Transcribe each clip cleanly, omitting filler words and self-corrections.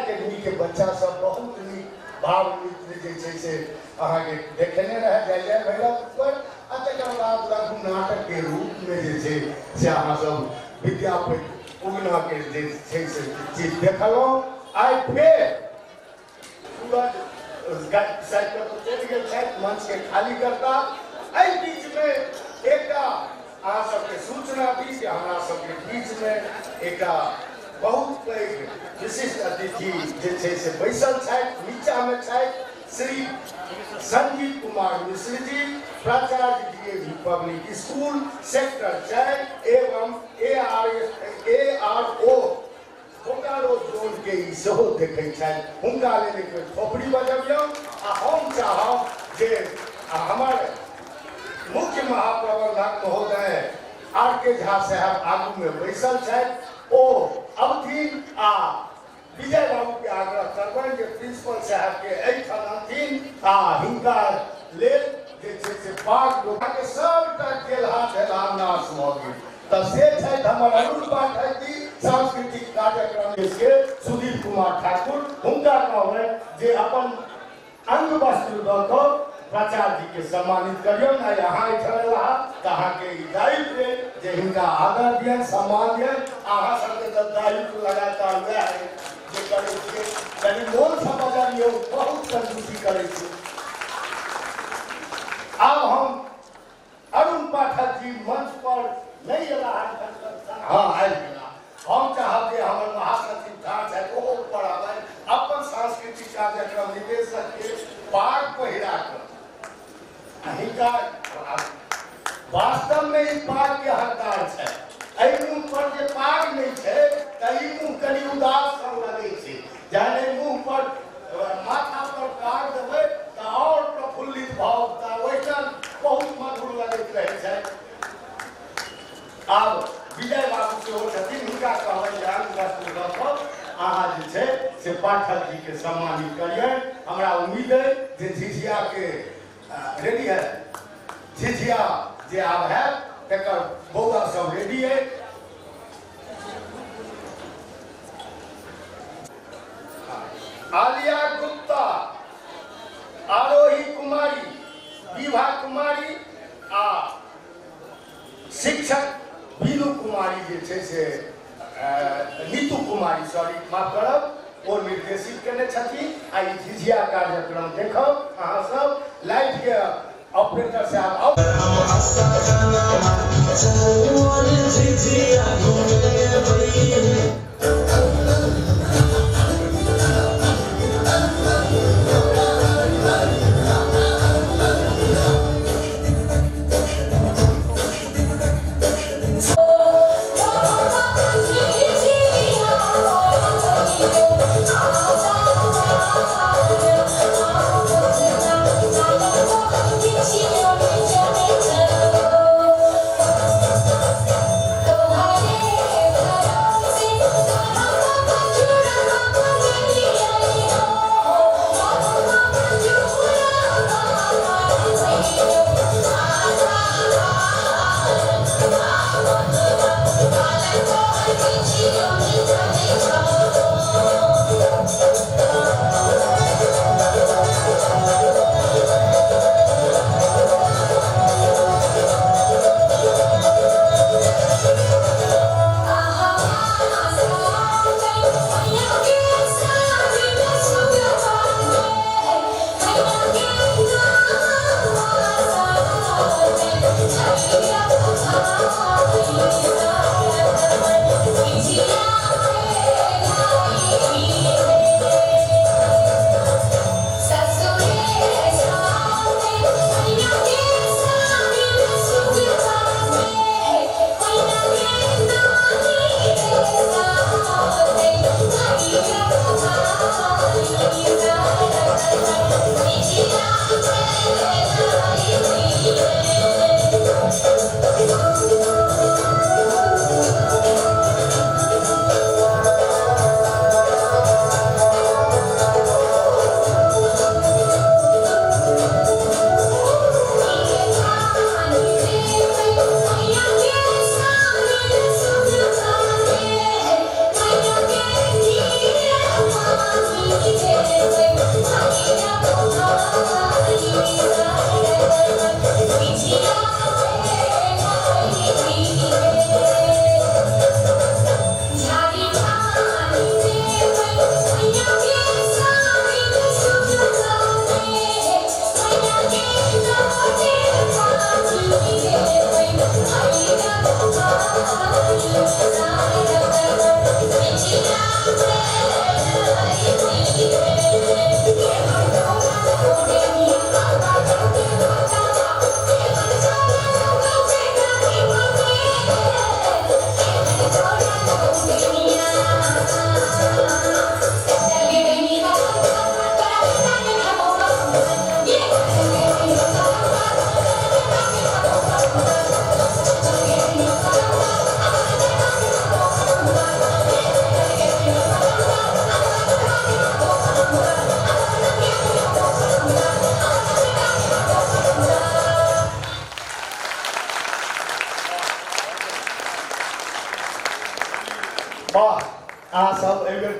Academy के बच्चा सब बहुत नीक भाव नृत्य जे छै से अहाँके देखेने रहै जय जय भैरव पर। आ तकर बाद लघु नाटक के रूप में जे छै से अहाँ सब विद्यापति उगना के जे छै से चीज देखलहुँ। आइ फेर सूरज साइड पर चलि गेल छथि, मंच के खाली करता। एहि बीच में एकटा अहाँ सबके सूचना दी जे हमरा सबके बीच में एकटा बहुत पैघ विशिष्ट अतिथि जे छै से बैसल छथि, नीचा में छथि, श्री संजीव कुमार मिश्र जी, प्राचार्य डीएवी पब्लिक स्कूल सेक्टर 4 एवं ए आर ओ बोकारो जोन के ई सेहो देखै छथि। हुनका लेल एक बेर थोपड़ी बजबियौ। आ हम चाहब जे हमर मुख्य महाप्रबंधक महोदय आर के झा साहब आगू में बैसल छथि, ओ अबथिन आ विजय बाबू के आग्रह करबनि जे प्रिंसिपल साहब के एहिठाम अनथिन आ हिनका लेल जे छै से पाग के सबटा केलहा ढेलहा नाश भऽ गेल। तऽ से छथि हमर अरुण पाठक जी, सांस्कृतिक कार्यक्रम के सुधीर कुमार ठाकुर, हुनका कहबनि जे अपन अंग वस्त्र दऽ कऽ प्राचार्य जी के सम्मानित करियौ। ने अहाँ एहिठाम एलाह तऽ अहाँके ई दायित्व अइ जे हिनका आदर दियनि, सम्मान दियनि। अहाँ सबके तऽ दायित्व लगातार वएह अइ जे करै छियै, कनि मोनसँ बजलियौ, बहुत कंजूसी करै छी। आब हम अरुण पाठक जी मंच पर नहि एला हन, हाँ आबि गेला। हम चाहब जे हमर महासचिव ठाढ़ छथि, ओहो ऊपर आबथि, अपन सांस्कृतिक कार्यक्रम निदेशक के पाग पहिरा कऽ हिनका वास्तव में ई पाग के हकदार छै। एहि मुँह पर जे पाग नहि छै तऽ ई मुँह कनि उदास सन लगै छै। जहन एहि मुँह पर माथा पर पाग देबै तऽ आओर प्रफुल्लित भऽ उठता, ओहिठाम बहुत मधुर लगैत रहै छै। आब विजय बाबू सेहो छथिन, हुनका कहबनि जे अंग वस्त्र लऽ कऽ अहाँ जे छै से पाठक जी के सम्मानित करियनि। हमरा उम्मीद अइ जे झिझिया के रेडी है, झिझिया जे आब हैत तकर बौआ सब रेडी अइ। आलिया गुप्ता, आरोही कुमारी, विभा कुमारी आ शिक्षक बीनू कुमारी जे छै से नीतू कुमारी, सॉरी माफ करब, ओ निर्देशित केने छथिन। आ ई झिझिया कार्यक्रम देखब अहाँ सब। लाइट के ऑपरेटर साहब आउ।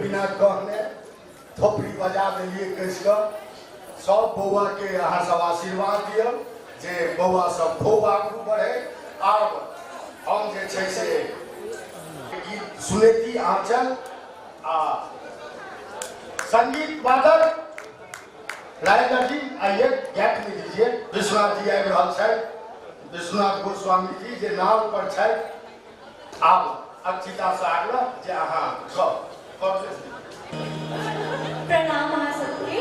बिना कहने थोपड़ी बजा देलियै कसि कऽ। सब बौआके अहाँ सब आशीर्वाद दियौ जे बौआ सब खूब आगू बढ़े। आब हम जे छै से गीत सुनेती आंचल आ संगीत वादक राजेंद्र जी आइए, गैप में दीजिए। विश्वनाथ जी आबि रहल छथि, विश्वनाथ गोस्वामी जी जे नाव पर छथि। आब अक्षिता से आग्रह जे अहाँ गप। प्रणाम अहाँ सबके,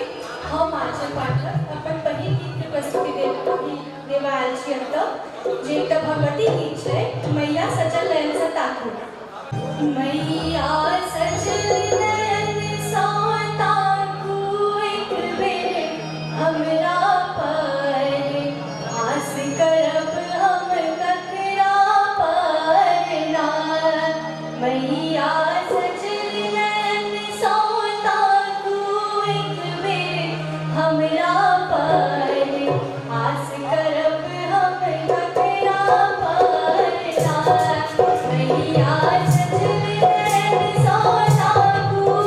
हम आंचल पाठक अपन पहिल गीतके प्रस्तुति देबा आयल छी एतऽ, जे एकटा भगवती गीत छै, मैया सजल नयन सँ ताकू। मैया सजल नयन सँ ताकू एक बेर हमरा पर, आस करब हम ककरा पर ना। मैया सजल नयन सँ ताकू एक बेर हमरा पर, आस करब हम ककरा पर ना। मैया सजल नयन सँ ताकू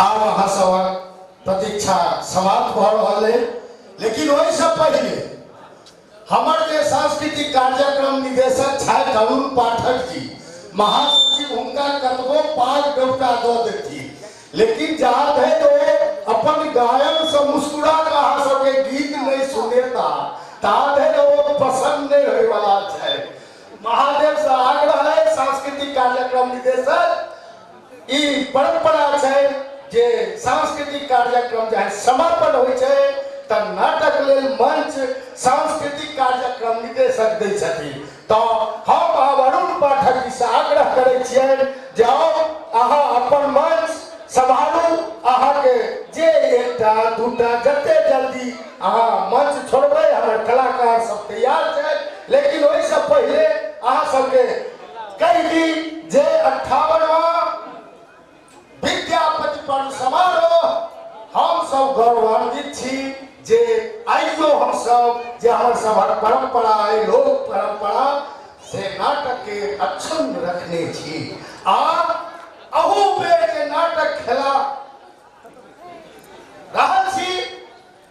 आब अहाँ सबक प्रतीक्षा समाप्त भऽ रहल अइ, लेकिन ओहिसँ पहिले हमर जे सांस्कृतिक कार्यक्रम निदेशक छथि अरुण पाठक जी महासचिव, हुनका कतबो पाग डोबका दऽ देथिन, लेकिन जहाँ धरि ओ अपन गायन से मुस्कुरा कऽ अहाँ सबके गीत नहीं सुनेता ता धरि ओ पसंद नहीं होय वाला छै। महादेव से आग्रह है सांस्कृतिक कार्यक्रम निदेशक, ई परंपरा छै जे सांस्कृतिक कार्यक्रम जहन समापन होइ छै तऽ नाटक लेल मंच सांस्कृतिक कार्यक्रम निदेशक दै छथिन। तऽ हम आब अरुण पाठक जी से आग्रह करै छियनि जे आउ अहाँ अपन मंच सम्हारू, अहाँके जे एकटा दूटा जते जल्दी अहाँ मंच छोड़बै हमर कलाकार सब तैयार छै, लेकिन ओहिसँ पहिले अहाँ सबके कहि दी जे 58वां विद्यापति पर्व समारोह हम सब गौरवान्वित छी जे आइयो हम सब जे हमर सभक परंपरा अइ लोक परंपरा से नाटक के अक्षुण्ण रखने छी। आ अहू बेर जे नाटक खेला रहल छी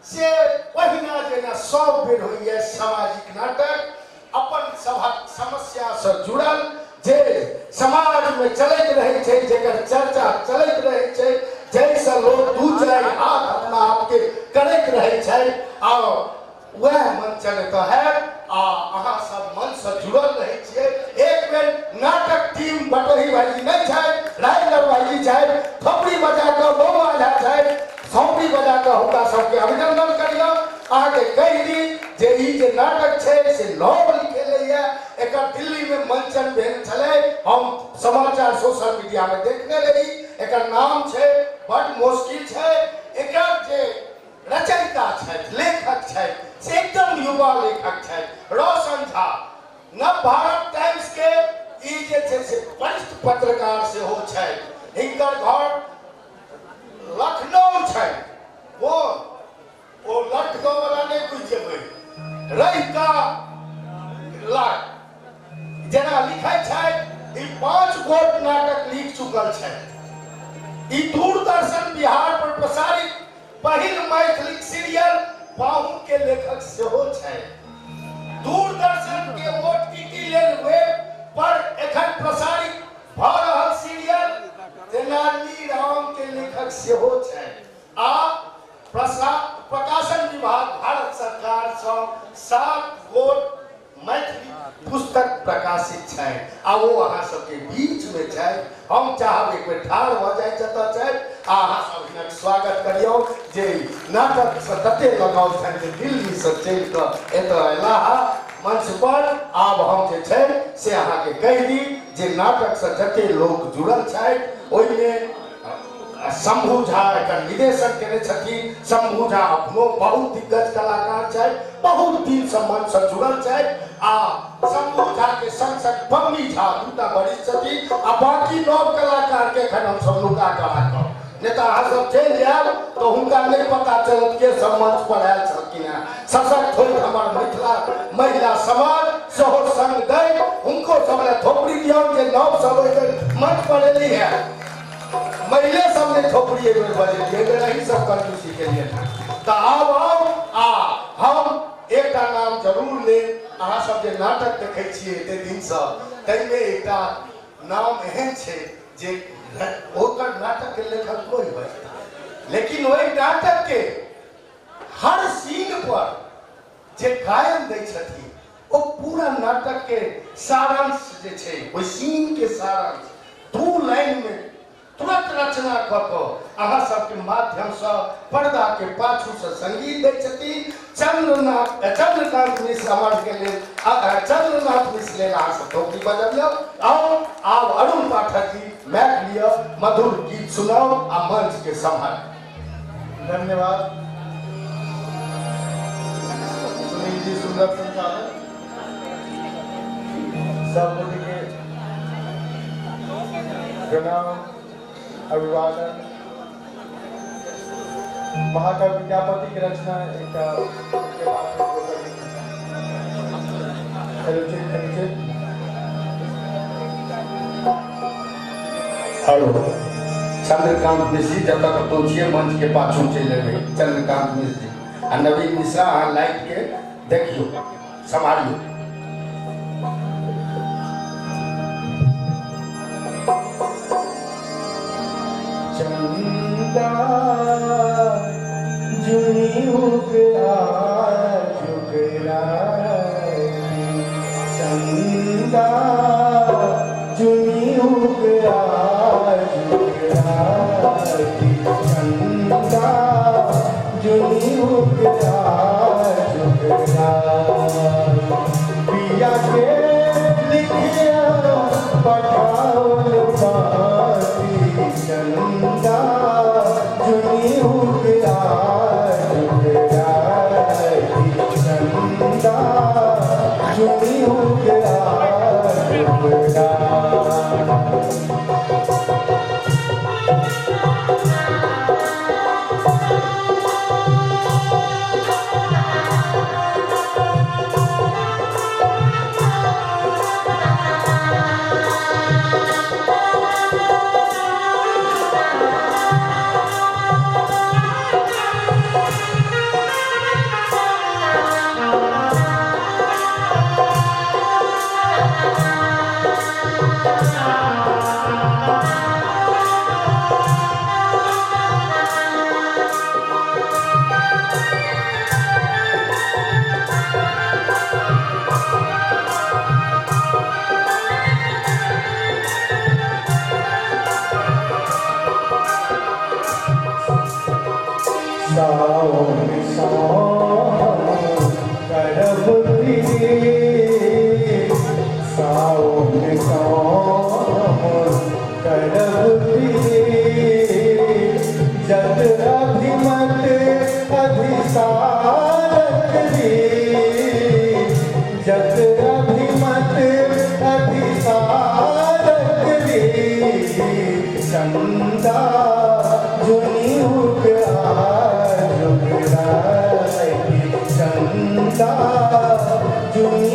से ओहिना जेना सब बेर होइए सामाजिक नाटक, अपन सभक समस्या से जुड़ल जे समाज में चलैत रहै छै, जेकर चर्चा चलैत रहै छै, जाहिसँ लोक दू चारि हाथ अपना आपके करैत रहै छै, आ वएह मंचन एतऽ हैत आ अहाँ सब मंच से जुड़ल रहै छियै। एक बेर नाटक टीम बटोही भाईजी नहि छथि, राजेंद्र भाईजी छथि, थोपड़ी बजा कऽ बौआ झा छथि, थोपड़ी बजा कऽ हुनका सबके अभिनंदन करियौ। अहाँके कहि दी जे ई जे नाटक छै से नव लिखेलैए, एकर दिल्ली में मंचन भेल छलै, हम समाचार सोशल मीडिया में देखने रही। एकर नाम छै बड मुश्किल छै, एकर जे रचयिता छथि लेखक छथि से एकदम युवा लेखक छथि रोशन झा, नव भारत टाइम्स के ई जे छै से वरिष्ठ पत्रकार सेहो छथि। हिनकर घर लखनऊ छै, ओ लखनऊ वाला नहि बुझि जेबै, रहिका लाख जेना लिखै छथि। ई 5 गोट नाटक लिख चुकल छथि। ई दूरदर्शन बिहार पर प्रसारित पहिल मैथिली सीरियल पाहुन के लेखक सेहो छथि। दूरदर्शन के ओटीटी लेल वेब पर एखन प्रसारित भऽ रहल सीरियल तेनाली राम के लेखक सेहो छथि। आ प्रकाशन विभाग भारत सरकार सँ 7 गोट मैथिली पुस्तक प्रकाशित छै आ ओ अहाँ सबके बीच में छै। हम चाहब एक बेर ठाढ़ भऽ जाय जतऽ छै आ अहाँ सब हिनक स्वागत करियौ जे नाटक से तते लगाव छनि जे दिल्ली से चलि कऽ एतऽ अयलाह मंच पर। आब हम जे छै से अहाँके कहि दी जे नाटक से जते लोक जुड़ल छथि ओहिमे शंभू झा एकर निदेशन केने छथिन। शंभू झा अपनो बहुत दिग्गज कलाकार छथि, बहुत दिन से मंच से जुड़ल छथि। आ शंभू झा के संग संग बम्मी झा दूटा वरिष्ठ छथिन आ बाकी नव कलाकार के एखन हम सब नुका कऽ राखब, नहि तऽ अहाँ सब चलि जायब तऽ हुनका नहि पता चलत के सब मंच पर आयल छलखिन हेँ। सशक्त होइत हमर मिथिला महिला समाज सेहो संग दैत हुनको सब लए थोपड़ी दियौ जे नव सब एहि मंच पर एली है। महिले सब ने थोपड़ी एक बेर बजेलियै, एक बेर अहीं सब कंजूसी केलियै। तऽ आब आउ आ हम एकटा नाम जरूर लेब। अहाँ सब जे नाटक देखै छियै एते दिनसँ ताहिमे एकटा नाम एहन छै जे ओकर नाटक के लेखक कोइ बजता, लेकिन ओहि नाटक के हर सीन पर जे गायन दै छथिन ओ पूरा नाटक के सारांश जे छै ओहि सीन के सारांश 2 लाइन में तुरंत रचना कऽ कऽ अहाँ सबके माध्यमसँ पर्दा के पाछूसँ संगीत दै छथिन। चंद्रकांत मिश्र अमर के लेल, चंद्रनाथ मिश्र लेल अहाँ सब थोपड़ी बजबियौ। आउ आब अरुण पाठक जी माइक लिअ, मधुर गीत सुनाउ आ मंच के सम्हारू। धन्यवाद सुनील जी, सुंदर संचालन। सब गोटे के प्रणाम, अभिवादन। महाकवि विद्यापति के रचना एक hello check hello check hello Chandrakant Mishra ji जतऽ कतहु छियै मंच के पाछू चलि एबै। चंद्रकांत मिश्र जी आ नवीन मिश्रा, अहाँ लाइट के देखियौ, सम्हारियौ। चंदा जुनी चंदा जुनी चंदा जुनी पिया के लिखिया पठाओल पाती। चंदा जुनी चंदा जुनी। सावन करब सावन करब जत अभिमत अधिसारक जत अभिमत अधिसारक चंदा जुनी चंदा जुनी।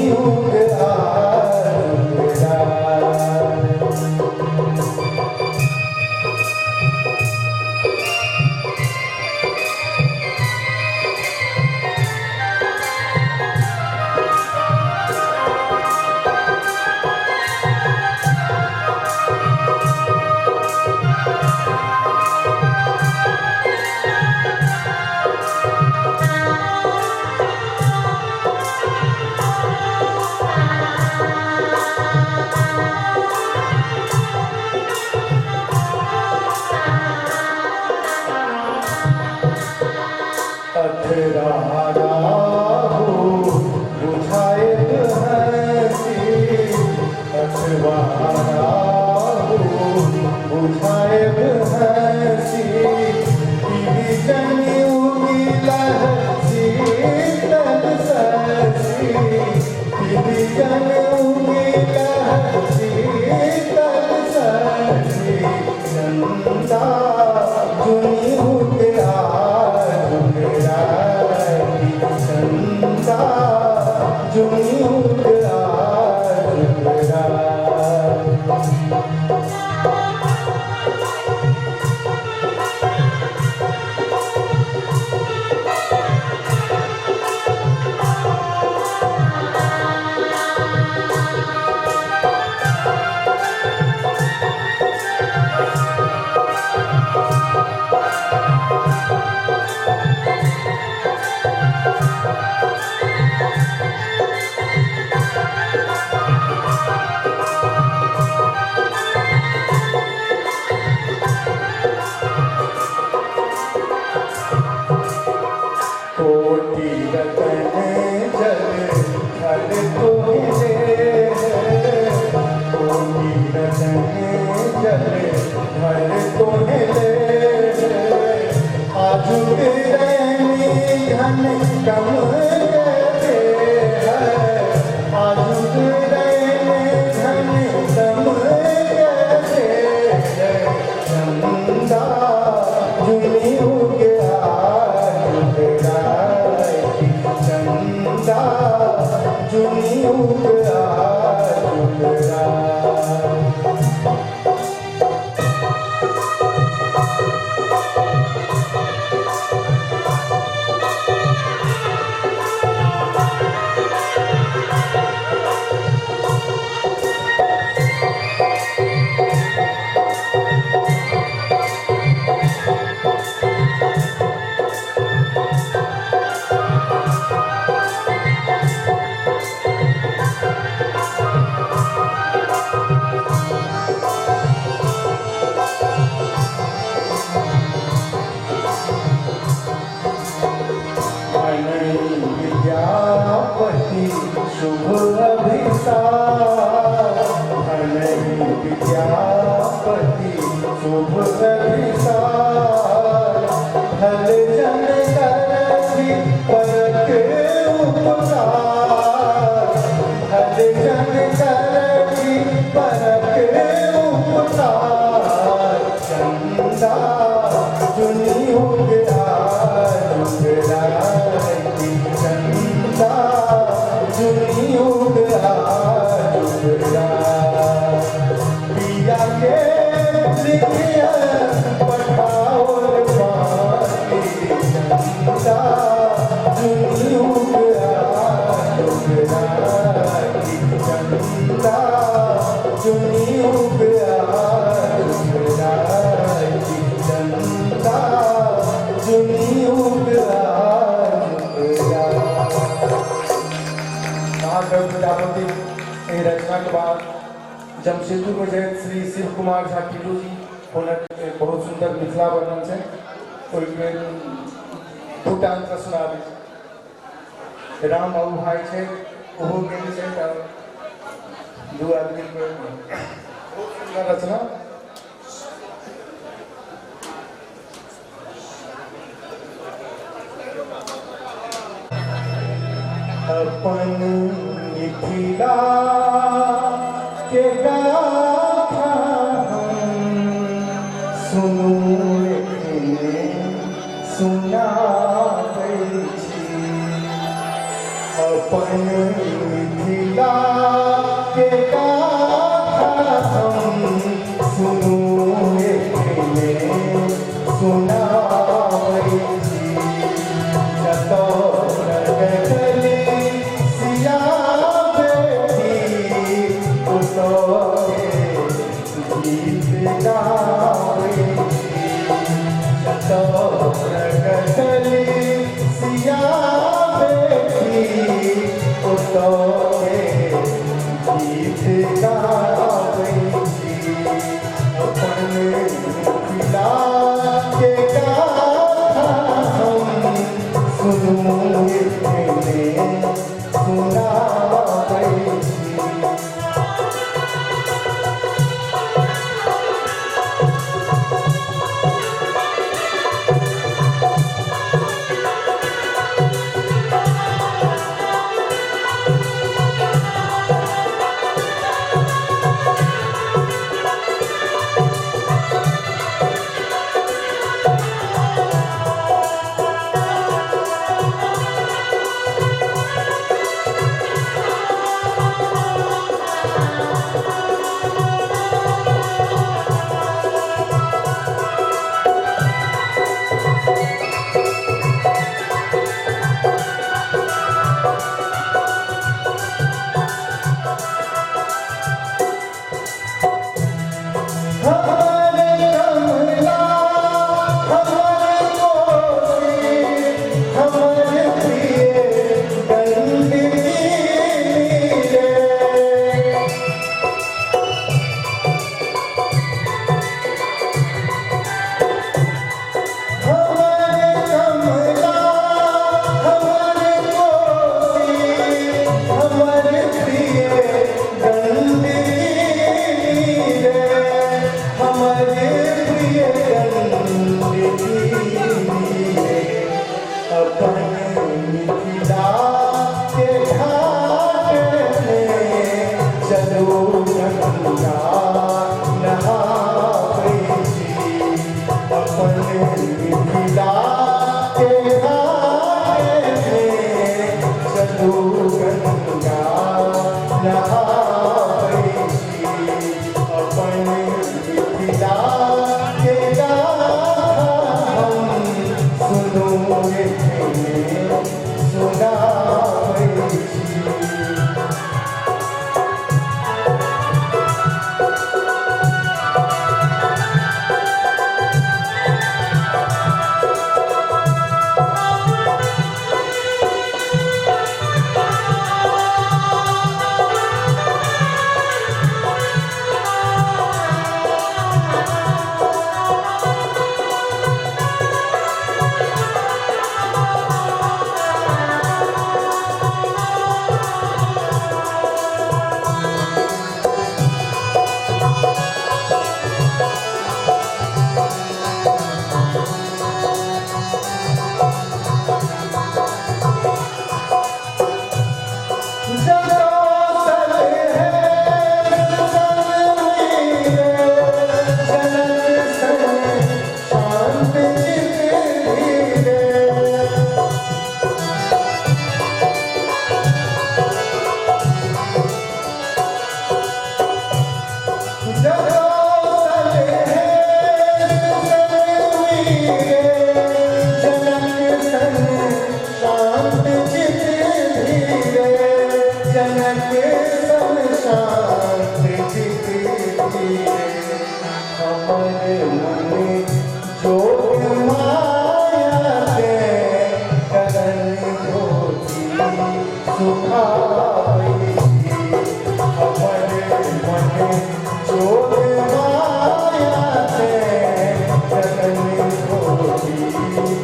कोटि रतन जल थल तोहे, कोटि रतन जल थल तोहे, आजुक रैनी घन कम दे, आजुक रैनी घन कम दे। चंदा जुनी चंदा जुनी। शुभ अभिसार, भलहि विद्यापति शुभ अभिसार, भल जन करथि परक उपकार, भल जन करथि परक उपकार, चंदा जुनि उगरा जुगराई, चंदा जुनि उगरा जुगराई, पिया के लिखिया पठाओल पाती, चंदा जुनि उगरा जुगराई, चंदा जुनि उगरा जुगराई, चंदा जुनि उगरा जुगराई। महाकवि विद्यापति एहि रचना के बाद जमशेदपुर में जे श्री शिव कुमार झा टिटू जी हुनक एक बहुत सुंदर मिथिला वर्णन छै, ओहिमे दूटा अंश सुनाबै छी। राम बाबू भाई छै, ओहो गेल छै, तऽ दू आदमी के बहुत सुंदर रचना। अपन मिथिला के गाथा हम सुनू एखने सुनाबै छी, अपन मिथिला के गाथा हम सुनू एखने सुनाबै छी, जतऽ प्रगटली सिया बेटी ओतऽ गीत गाबै छी, जतऽ प्रगटली सिया बेटी ओतऽ गीत गाबै छी, अपन मिथिला के गाथा हम सुनू एखने सुनाबै छी।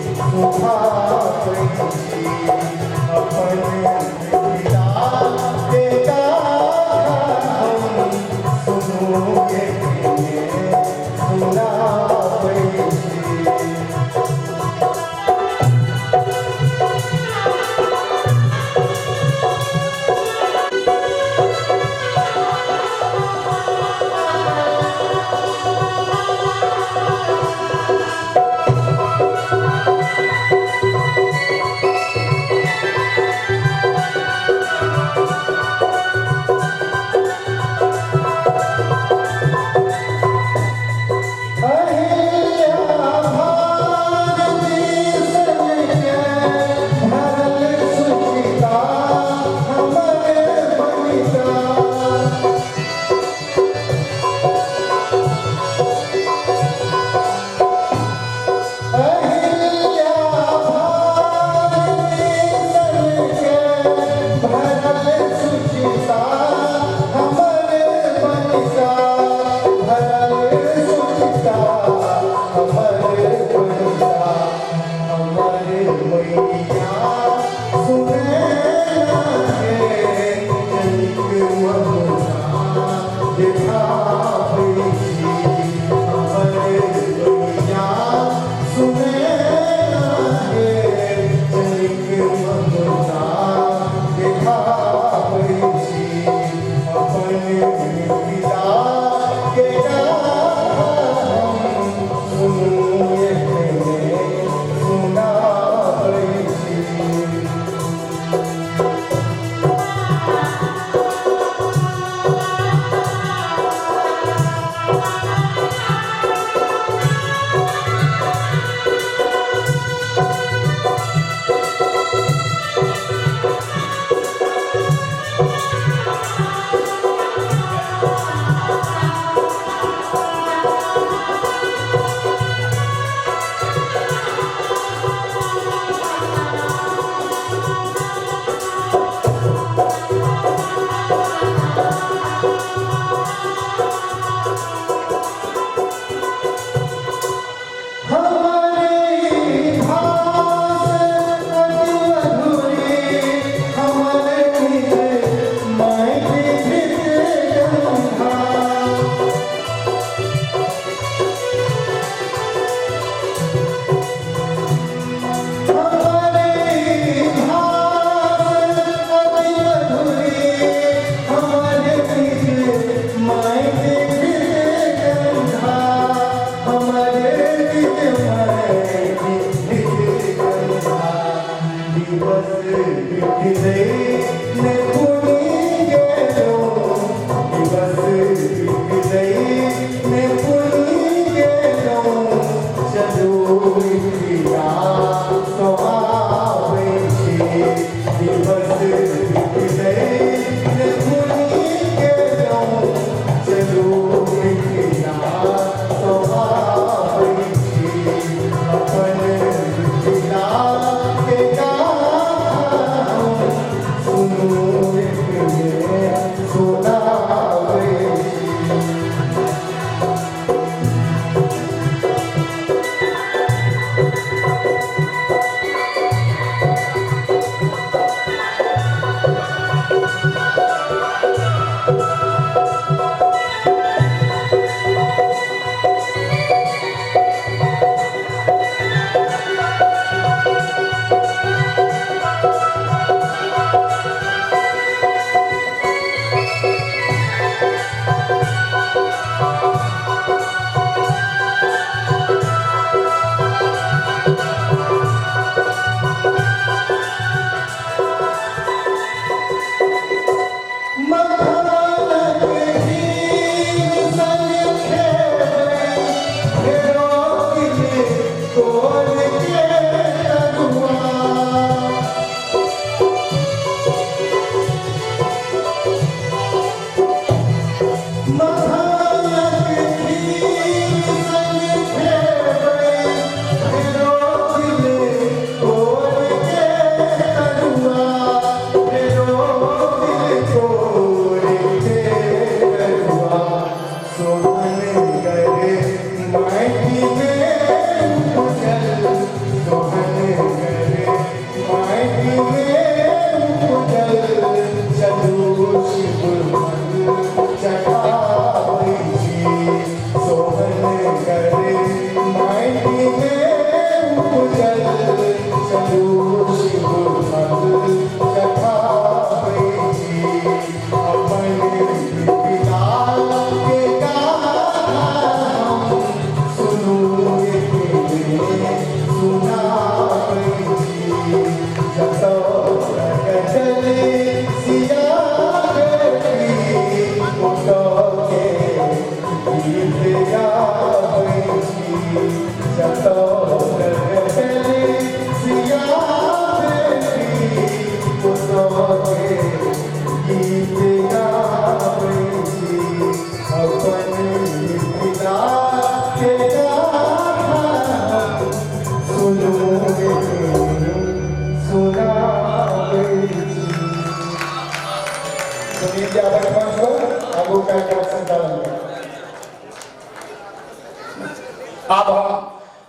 सुहाबै छी। अपन मिथिला के गाथा हम सुनू एखने सुनाबै छी। अहिल्या भारती सनके भरल सुचिता हमर बनिता। अहिल्या भारती सनके भरल सुचिता हमर बनिता, भरल सुचिता हमर बनिता। हमर मैया सुने हे जनिक ममता देखाबै छी। हमर मैया सुने हे जनिक ममता देखाबै छी। अपन मिथिला के गाथा हम सुनू एखने सुनाबै छी। हमारे भास अति मधुरी, हमारे निज मायके धृत गंधा। हमारे भास अति मधुरी, हमारे निज मायके धृत गंधा। हमारे निज मायके धृत गंधा। दिवस बितलै ने पुनि गेलौं, दिवस बितलै ने पुनि गेलौं। चलू मिथिला सोहाबै छी। दिवस बितलै ने पुनि गेलौं, चलू मिथिला सोहाबै छी। अपन मिथिला के गाथा हम गीत आबैत मंच पर आगू कार्यक्रम संचालन करब। आब हम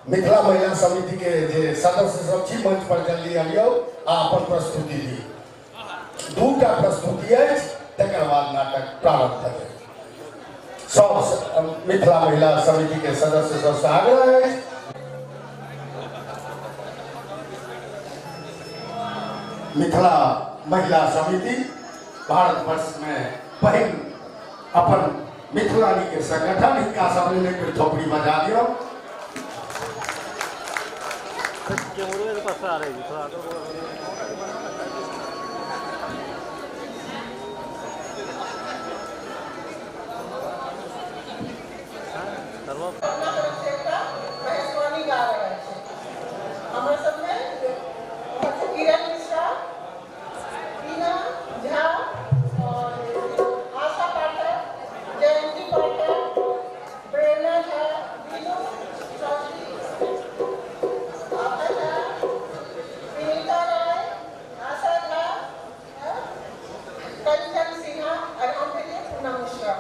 मिथिला महिला समिति के जे सदस्य सब छी मंच पर जल्दी अबियौ आ अपन प्रस्तुति दी। दूटा प्रस्तुति अछि, तकर बाद नाटक प्रारंभ भऽ जायत। सब मिथिला महिला समिति के सदस्य सबसँ आग्रह अछि। मिथिला महिला समिति भारतवर्ष में पहिल अपन मिथिलानी के संगठन, हिनका सब लेल एक बेर थोपड़ी बजा दियौ। अपना तरफ से एकटा महेशवाणी गा रहल छी। हमर सबमे किरण मिश्रा, टीना झा और आशा पाठक, जयंती पाठक, प्रेरणा झा, बीनू चौधरी, आभा झा, विनीता राय, आशा झा, कंचन सिन्हा और हम भेलिए पूनम मिश्रा।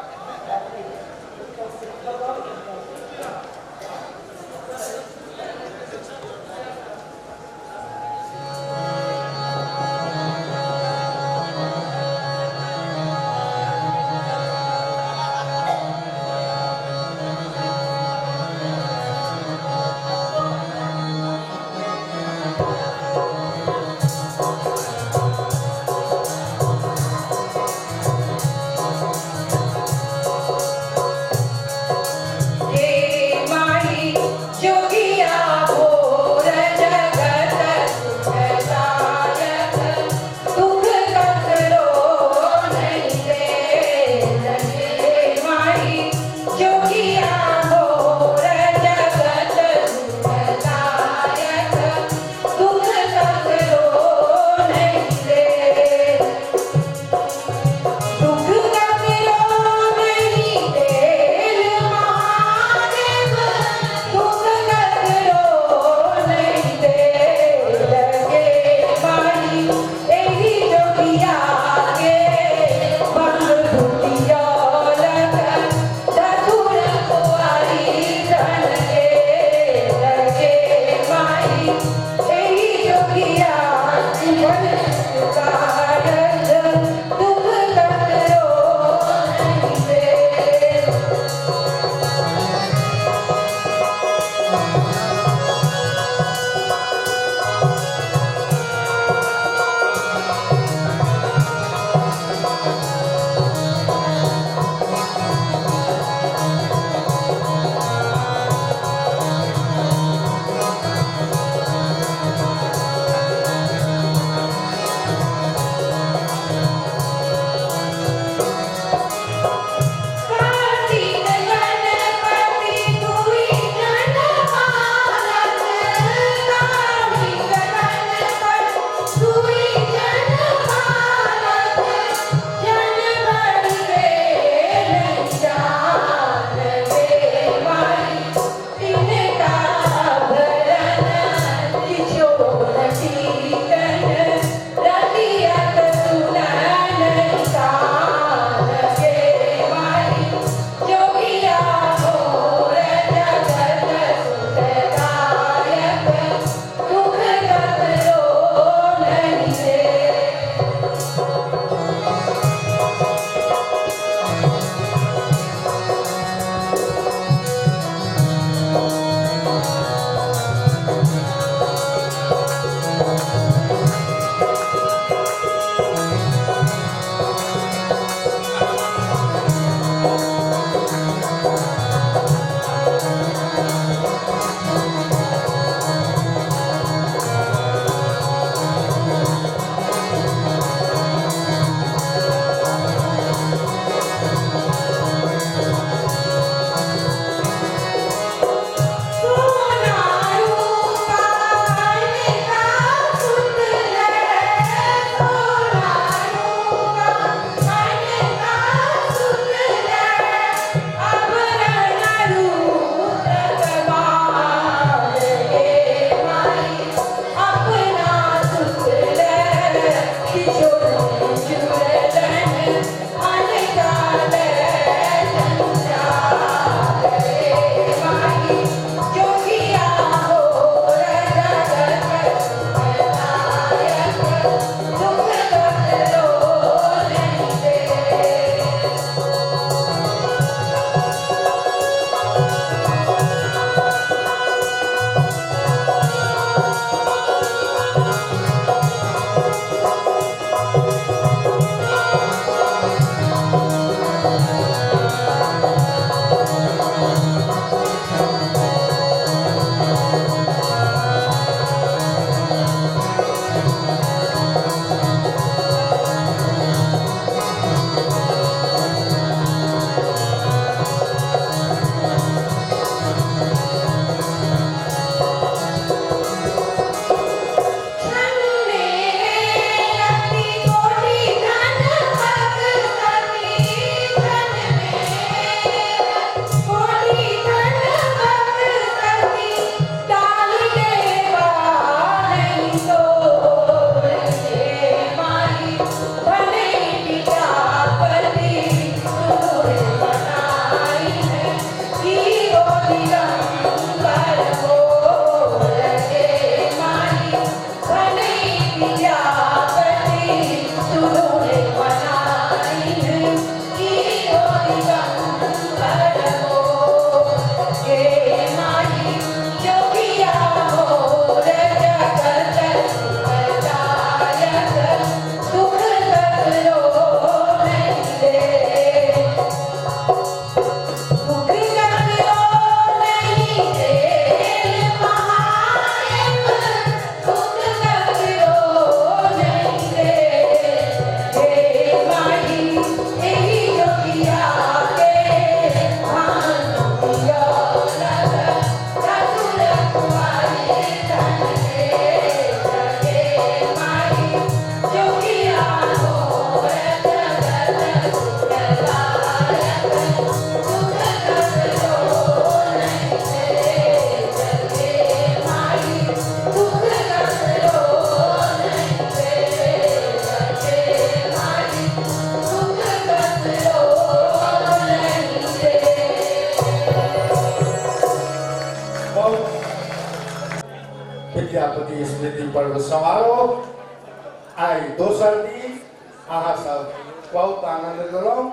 स्मृति पर्व समारोह आइ दोसर दिन अहाँ सब बहुत आनंद लेलहुँ।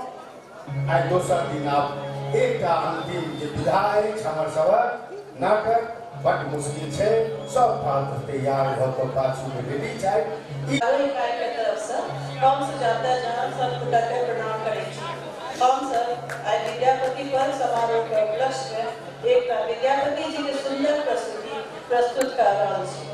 आइ दोसर दिन आब एकटा अंतिम जे विधा अछि हमर सबक नाटक बड मुश्किल छै, सब पात्र तैयार भऽ कऽ पाछूमे रेडी छथि। इकाई के तरफ से हम सुजाता झा सब गोटा के प्रणाम करै छी। हम सब आइ विद्यापति पर्व समारोह के उपलक्ष्य में एकटा विद्यापति जी के सुंदर प्रस्तुति प्रस्तुत कर रहल छी।